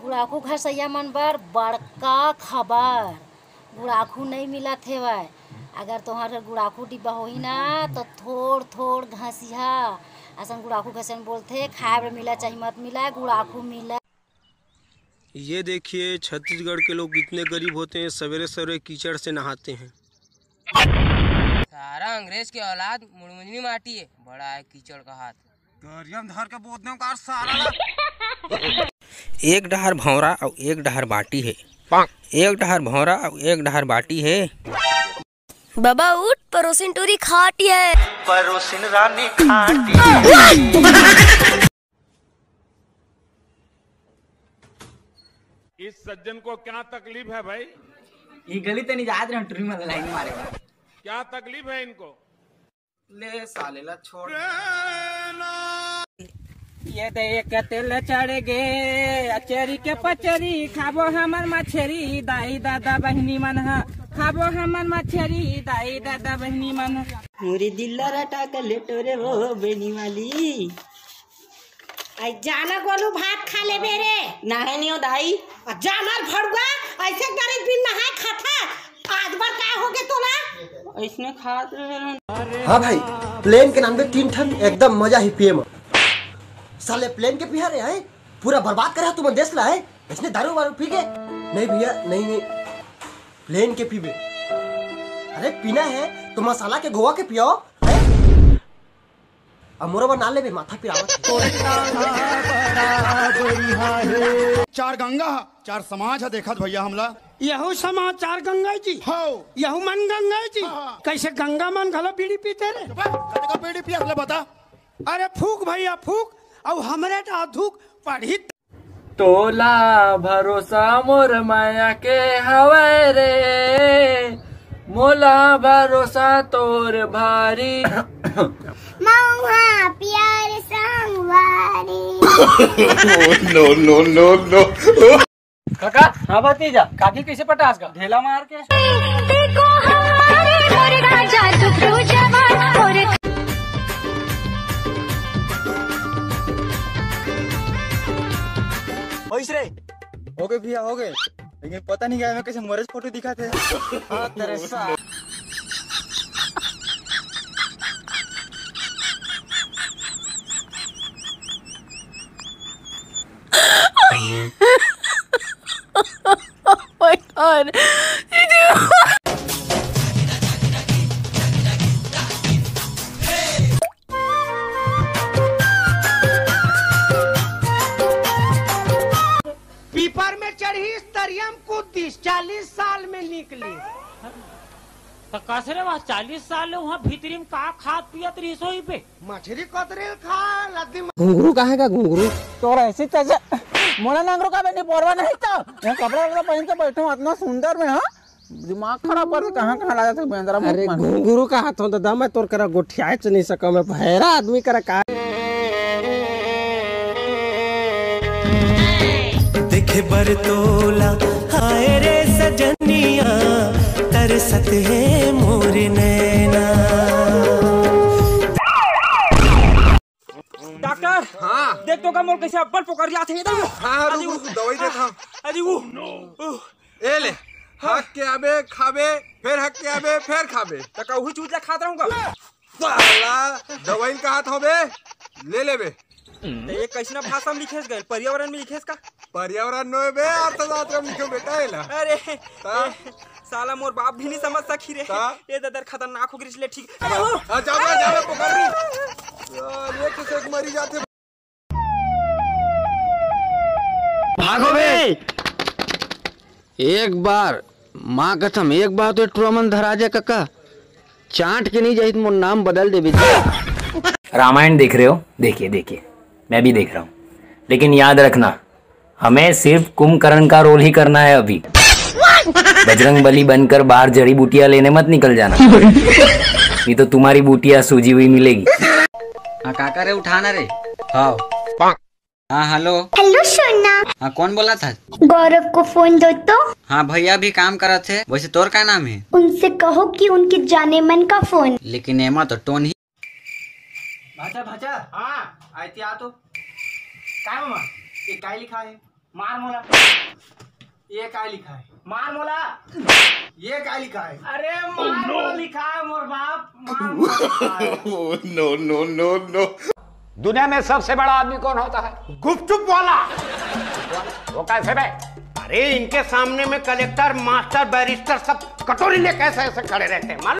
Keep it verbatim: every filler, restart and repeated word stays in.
गुड़ाखू घसइया मन बर बड़का खबर, गुड़ाखू नइ मिलत हेवय। अगर तोहर घर गुड़ाखू डिब्बा होही ना, तो थोड़ थोड़ घसिहा। असन गुड़ाखू घसइया मन बोलथे, खाए बर मिला चाहे मत मिला, गुड़ाखू मिला। ये देखिए, छत्तीसगढ़ के लोग इतने गरीब होते हैं, सवेरे सवेरे कीचड़ से नहाते हैं। सारा अंग्रेज के औलाद मुड़मुजनी माटी है, बड़ा है कीचड़ का हाथ। दरिया में धर के बोद देंव का सारा ला। एक डहर भौंरा अउ एक डहर बाटी हे। एक डहर भौंरा अउ एक डहर बाटी हे। बाबा उठ, परोसिन टूरी खाटी है। परोसिन रानी खाटी। इस सज्जन को क्या तकलीफ है भाई? ये गली तनी जात रहे टूरी वाला लाइन मारे बा। क्या तकलीफ है इनको? ले साले ला छोड़। ये दे एक तेल चढ़ गे, अचेरी के पचेरी, खाबो हमन मछेरी, दाई दादा बहिनी मन ह, खाबो हमन मछेरी, दाई दादा बहिनी मन ह। मोरे दिल ला रटा के लेटो रे वो बेनी वाली। आई जाना गोलू, भात खा लेबे रे। नहाए नहीं हो दाई। आ जा मर भड़ुआ, ऐसे करे बिन नहाए खाता। आज बर का हो गे तोला? ऐसने खात रहे। हाँ भाई, प्लेन के नाम के तीन ठन एकदम मजा ही पिए म। साले प्लेन के पिया रे, हैं? पूरा बर्बाद करे तुमन देश ला, हैं? ऐसने दारू वारू पी के? नहीं भैया, नहीं, नहीं। प्लेन के पीबे। अरे पीना है तो मसाला के गोवा के पियाओ, हैं? अब मोरो बर ना लेबे, माथा पिरावत हे। चार गंगा, चार समाज है, देखत भैया हमला। यहू समाज चार गंगा जी। हो। यहू मन गंगा जी। हाँ, हाँ। कैसे गंगा मन घलो बीड़ी पीते रे? चुप है, कते का बीड़ी पिया ले बता। अरे फूक भैया फूक, अउ हमरे टा धूक पढ़ी। तोला भरोसा मोर माया के हवय रे, मोला भरोसा तोर भारी। मऊहा प्यार संगवारी। No, no, no, no। काका। हाँ भतीजा। काकी कैसे पटास का? ढेला मार के। देखो हमारे मोर राजा दुबरू जवान और होइस रे। हो गए भैया, हो गए, लेकिन पता नहीं क्या मैं कैसे मरे फोटो दिखाते हैं। हाँ, तेरे साथ। Oh my God। पीपर में चढ़ी, तरिया में कूद दिस, चालीस साल में निकली। त कस रे, वह चालीस साल ले वहाँ भीतरी में का खात पियत रहिस होही बे? मछरी कतरी खा लद्दी म- घुंघरू काहे का घुंघरू? तोर ऐसी तैसे मोला नंगरू का बेटी पोरवा नहीं तो। मैं कपड़ा वपड़ा पहन के बैठे हूँ, इतना सुंदर में, हाँ? दिमाग खराब कर दे, कहाँ कहाँ ला जाते बेंदरा अरे मुख में। घुंघरू का हाथ होता दम है, तोर करा गोठियाए च नहीं सका मैं, भैरा आदमी करा का। देखे बर तोला, हाय रे सजनिया, तरसत हे मोर नैना। डॉक्टर, हाँ। देख तो का मोर कैसे अब्बड़ पोकर जात हे, इधर। हाँ, हाँ, रुक, अरे रुक, दवाई देत हँव। अरे वो, ओ। ए ले, हक के आबे, खाबे, फेर हक के आबे, फेर खाबे। त का उही चूज ला खात रहूँगा? साला, दवाई कहात हँव बे, ले ले बे। त ये कैसना भाषा में लिखेस गए? पर्यावरण में लिखेस का? पर्यावरण नोहे बे, अर्थशास्त्र में लिखे बेटा, एला। अरे, ता? ए, साला मोर बाप भी नहीं समझ सकी रे। ता? ये ददर खतरनाक हो गिरिस ले, ठीक। अरे वो। हाँ, जाबे, जाबे, पकड़ ली। यार, ये कैसे एक मरी जाते? भागो बे। एक बार, माँ कसम, एक बार तो टुरा मन धरा जाए कका, चाट के नहीं जाही त मोर नाम बदल देबे। रामायण देख रहे हो? देखिए, देखिए, मैं भी देख रहा हूँ, लेकिन याद रखना, हमें सिर्फ कुंभकर्ण का रोल ही करना है अभी। बजरंग बली बनकर बाहर जड़ी बूटियां लेने मत निकल जाना, नहीं तो तुम्हारी बूटियां सूजी हुई मिलेगी। हाँ काका रे, उठाना रे। हाँ। हाँ, हेलो। हेलो सोना। हाँ, कौन बोला था? गौरव को फोन दो तो। हाँ भैया, अभी काम करत हे। वैसे तोर का नाम है? उनसे कहो कि उनके जाने मन का फोन। लेकिन एमा तो टोन ही। भाचा, भाचा। हाँ। आइती आ तो। काय मामा? ये काय लिखा है? मार मोला। ये काय लिखा है? मार मोला। ये काय लिखा है? अरे मार मोला लिखा है मोर बाप, मार मोला लिखा है। Oh, no, no, no, no. दुनिया में सबसे बड़ा आदमी कौन होता है? गुपचुप वाला। वो कैसे बे? अरे, इनके सामने में कलेक्टर, मास्टर, बैरिस्टर सब कटोरी लेके ऐसे ऐसे खड़े रहते हैं, मालूम?